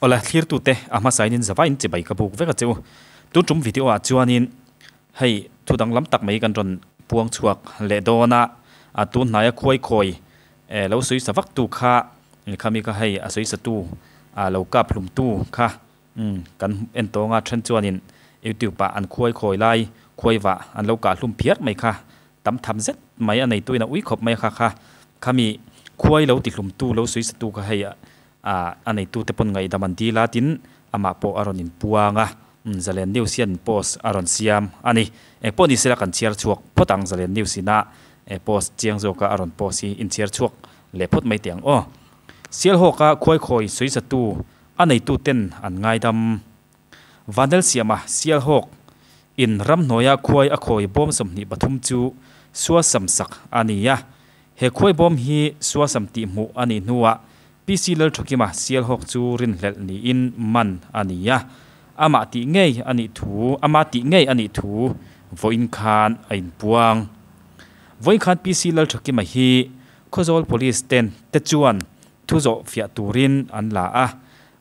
Awle thlirtute a hmasain in zavain chibai ka buk vek a che u. Tun tum video ah chuanin hei thu danglam tak mai kan rawn puang chhuak leh dawn a, a tun hnaia khuai khawi lo sawi sa vak tu kha khami kha hei a sawi sa tu a lo kap hlum tu kha kan en tawng a then chuanin youtube ah an khuai khawi lai khuai vah an lo kah hlum phiar mai kha Tam tham zet mai a neituin a ui khawp mai a kha kha khami khuai lo tihlum tu lo suisa tu kha hei a neitu te pawn ngaihdam an dil a tin amah pawh a rawn inpuang a Zalen News hian post a rawn siam a ni. Engpawh ni sela kan chhiar chhuak phawt ang Zalen News ina post chiang zawka a rawn post hi inchhiar chhuak leh phawt mai teh ang aw. Sialhawka khuai khawi suisa tu a neitu ten an ngaidam. Vanel siama Sialhawk in ramhnuaia khuai a khawi bawm 23 chu suasam sak a ni a. He khuai bawm hi suasam tih hmuh a nih hnuah PC Lalthukima Sialhawk chu rinhlelh niin man a ni a. Amah tih ngei a nih thu ama tih ngei a nih thu vawiin khan a inpuang. Vawiin khan PC Lalthukima hi Khawzawl Police ten te chuan thu zawh fiah turin an la a.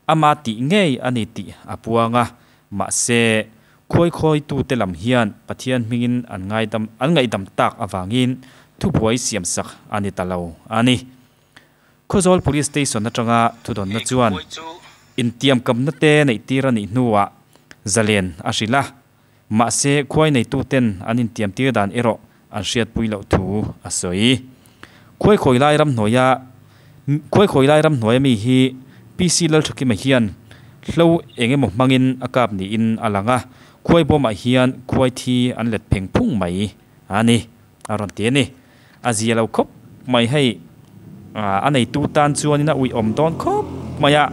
Ama tih ngei a ni tih a puang a, mahse, khuaikhawitute lam hian Pathian hmingin an ngaidam an ngaihdam tak avangin thubuai siamsak a ni ta lo a ni. Khawzawl Police Station atanga thudawnna chuan intiamkamna te neihtir a nih hnuah zalen a hrilh a, mahse, khuai neituten an intiamtir dan erawh an hriatpui loh thu a sawi. Khuaikhawi lai ramhnuaia Khuaikhawi lai ramhnuaia mi hi PC Lalthakima hian hlo eng emaw hmangin a kap niin a lang a, khuai bawmah hian khuai thi an let pheng phung mai a ni a rawn ti a ni. A zia lo khawp mai hei a neitu tan chuanin a uiawm dawn khawp mai a,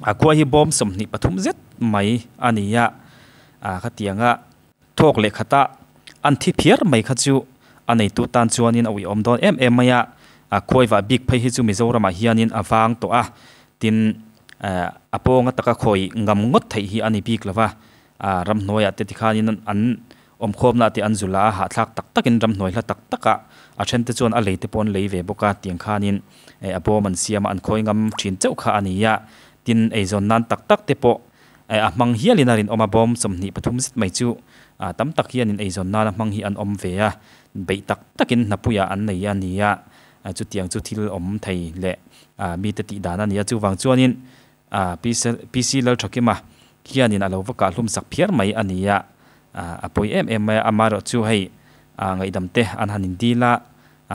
a khuai hi bawm 23 zet mai a ni a, khatianga Thawk leh khata an thi phiar mai kha chu a neitu tan chuanin a uiawm dawn em em mai a, a khuaivah bik phei hi chu Mizoramah hianin a vang tawh a, tin a pawnga taka khawi ngam ngawt theih hi a ni bik lo va, ramhnuaiah te tikhanin an awmkhawmna te an zul a, a hahthlak tak takin ramhnuai hla tak takah a thente chuan a lei te pawh an lei ve bawk a, tiang khanin a bawm an siam a, an khawi ngam thin chauh kha a ni a, tin eizawn nan tak tak te pawh A hmang hialin a rinawm a, bawm 23 zet mai chu tam tak hianin eizawn nana hmang hi an awm ve a, beih tak takin hnapuiah an nei a ni a, chutiang chu thil awm thei leh mite tih dan a ni a, chuvang chuanin PC Lalthakima hianin a lo va kah hlum sak phiar mai a ni a, a pawi em em mai a, amaherawh chu hei ngaihdam te an han indil a,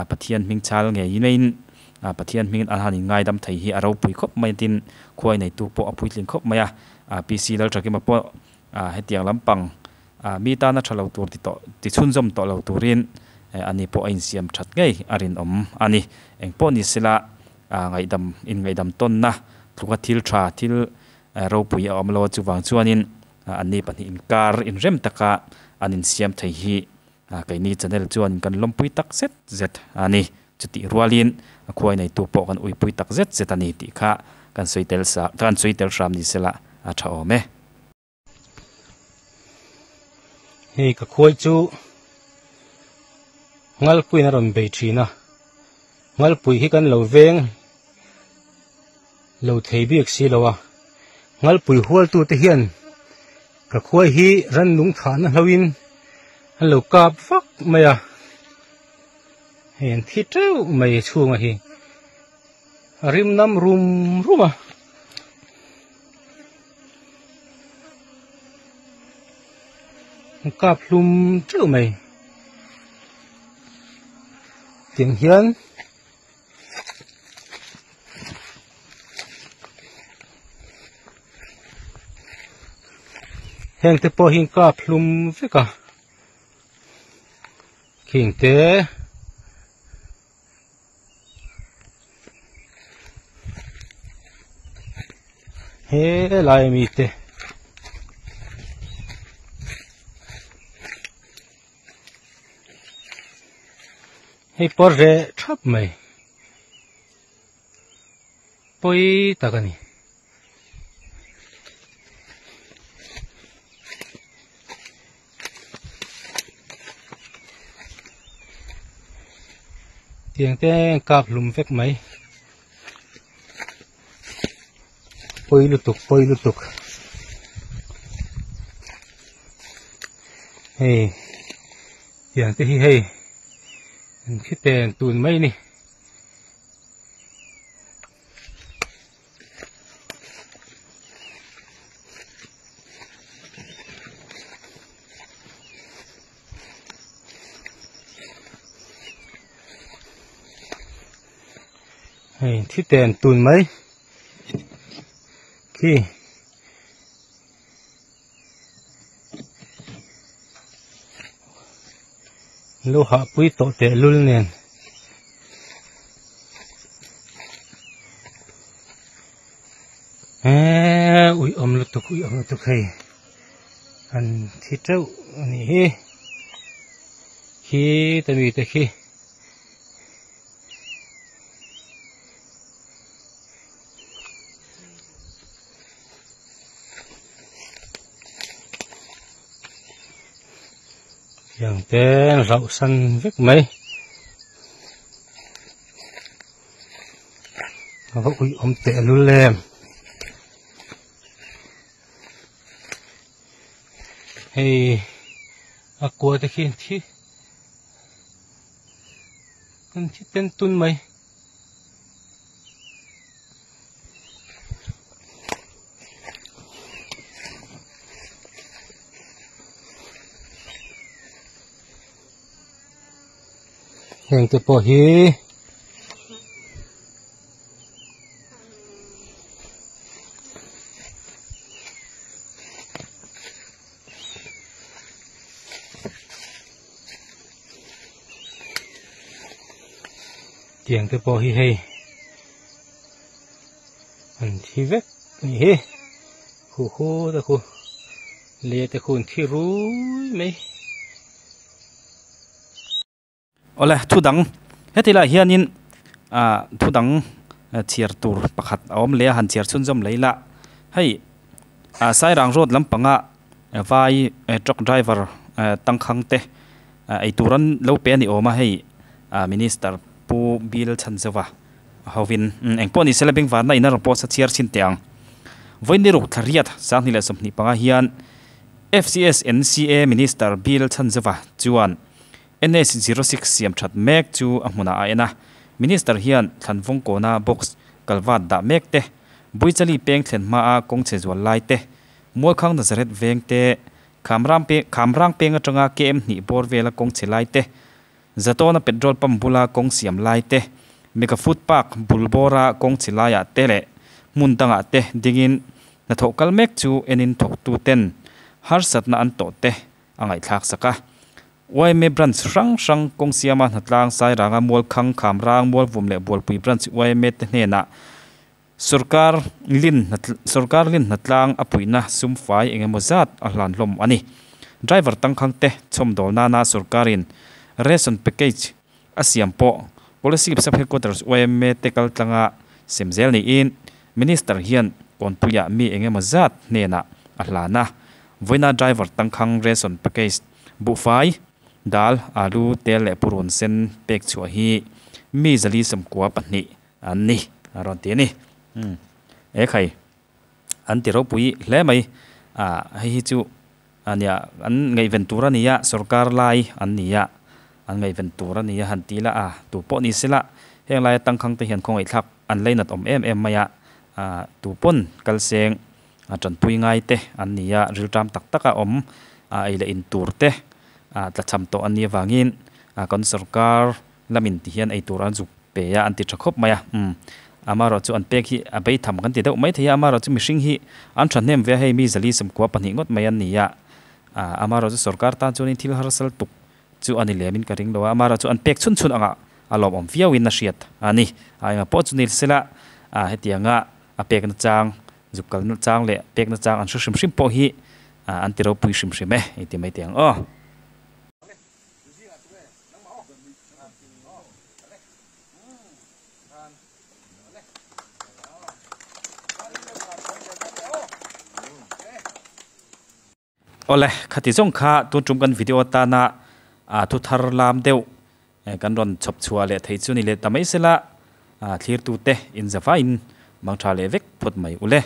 Pathian hming chal ngei maiin Pathian hmingin an han inngaidam thei hi a ropui khawp mai a tin khuai neitu pawh a puitling khawp mai a, PC Lalthakima pawh hetiang lampang mi tana tha lo tur ti tawh ti chhunzawm tawh lo turin ani pawh a insiam that ngei a rinawm a ni. Engpawh ni sela ngaihdam inngaihdam tawnna tluka thil tha thil ropui a awm lo a chuvang chuanin anni pahnih inkar inrem taka an insiam thei hi Keini channel chuan kan lawmpui tak zet zet a ni. Chutih rualin a khuai neitu pawh kan uipui tak zet zet a ni tih kha kan sawi tel sa kan sawi tel hram ni sela a tha awm e. Hei ka khuai chu Ngalpuiin a rawn bei thin a, Ngalpui hi kan lo veng lo thei bik si lo a, Ngalpui hualtute hian ka khuai hi rannung thahna hloin an lo kap vak mai a, hei an thi teuh mai chhunga hi a rim nam rum rum a. An kap hlum teuh mai tiang hian. Heng te pawh hi an kap hlum vek a khing te he lai ami te Hei pawh reh thap mai pawi tak a ni. Tiang te kap hlum vek mai. Pawi lutuk pawi lutuk hei tiang te hi hei an khi ten tun mai a ni. Hei thi ten tun mai khi lo hah pui tawh teh lul nen eee ui awm lutuk ui awm lutuk hei an thi teuh a nih hi khi ta mite khi. Tiang te rauh san vek mai a va ui awm teh lul em hei a kua te khi thi an thi ten tun mai. Heng te pawh hi tiang te pawh hi hei an thi vek a ni hi khu khu te khu leh te khu an thi rui mai. Awle thu dang heti lai hianin ah thu dang chhiar tur pakhat a awm leh a han chhiar chhunzawm leh ila hei ah Sairang road lampanga vai truck driver tangkhang te eitur an lo pe a ni awm a hei ah minister Pu Bill Chhanzova hovin engpawh ni sela bengvarna in a rawn post a chhiar chhin teh ang. Vawiin ni ruk thla riat 2025 hian FCS NCA Minister Bill Chhanzova chuan NS 06 siam that mek chu a hmunah a en a, Minister hian Thlanvawng kawna box kalvat dah mek te, Buichali peng thlen hmaa kawng chhe zual lai te, Mualkhang Nazareth veng te, Khamrang Khamrang peng atanga KM hnih bawr vela kawng chhe lai te, Zatawna petrol pump bula kawng siam lai te, Mega Food Park bul bawra kawng chhe laiah te leh hmun dangah te dingin hnathawh kal mek chu enin thawktuten harsatna an tawh te a ngaihthlak sak a. Yma Branch hrang hrang kawng siama hnatlang Sairanga Mualkhang Khamrang Mualvum leh Bualpui Branch yma te hnenah Sorkar lin Sorkar lin hnatlang a puihna sum fai eng emaw zat a hlan hlawm a ni. Driver tangkhang te chhawmdawl nana sorkarin ration package a siam pawh Kolasib Sub Headquarters yma te kal tlanga sem zel niin Minister hian Kawnpuiah mi eng emaw zat hnenah a hlan a. Vawiina driver tangkhang ration package Buhfai, dal, alu, tel leh purun sen pek chhuah hi mi zali 92 an ni, a rawn ti a ni. Umm, e khai, an ti ropui hle mai. Ah, hei hi chu a nia, an ngaihven tur a ni a, sorkar lai an ni a, an ngaihven tur a ni a han ti la a, tu pawh ni se la, heng laia tangkhang te hian khawngaihthlak an leinat awm em em mai a, ah, tu pawn kalseng A tanpui ngai te an ni a, rilṭam tak taka awm a ei leh in tur te a tlachham tawh an nih avangin kan sorkar lamin ti hian ei tur an zuk pe a, an ti tha khawp mai a. Umm, amaherawh chu an pek hi a beitham kan ti deuh mai thei a, amaherawh chu mihring hi an thahnem ve a, hei mi zali 92 ngawt mai an ni a, amaherawh chu sorkar tan chuanin thil harsal tuk chu a ni lemin ka ring lo a, amaherawh chu an pek chhun chhun angah a lawmawm viauin a hriat a ni. A engah pawh chu ni sela hetianga a pekna chang Zuk kalna chang leh pekna chang an hre hrim hrim pawh hi an ti ropui hrim hrim e i ti mai teh ang aw. Awle, khati zawng kha tun tum kan video atana thu thar lam deuh kan rawn chhawp chhuah leh thei chu ni leh ta mai sela, thlirtute inzavain mang tha leh vek phawt mai ule.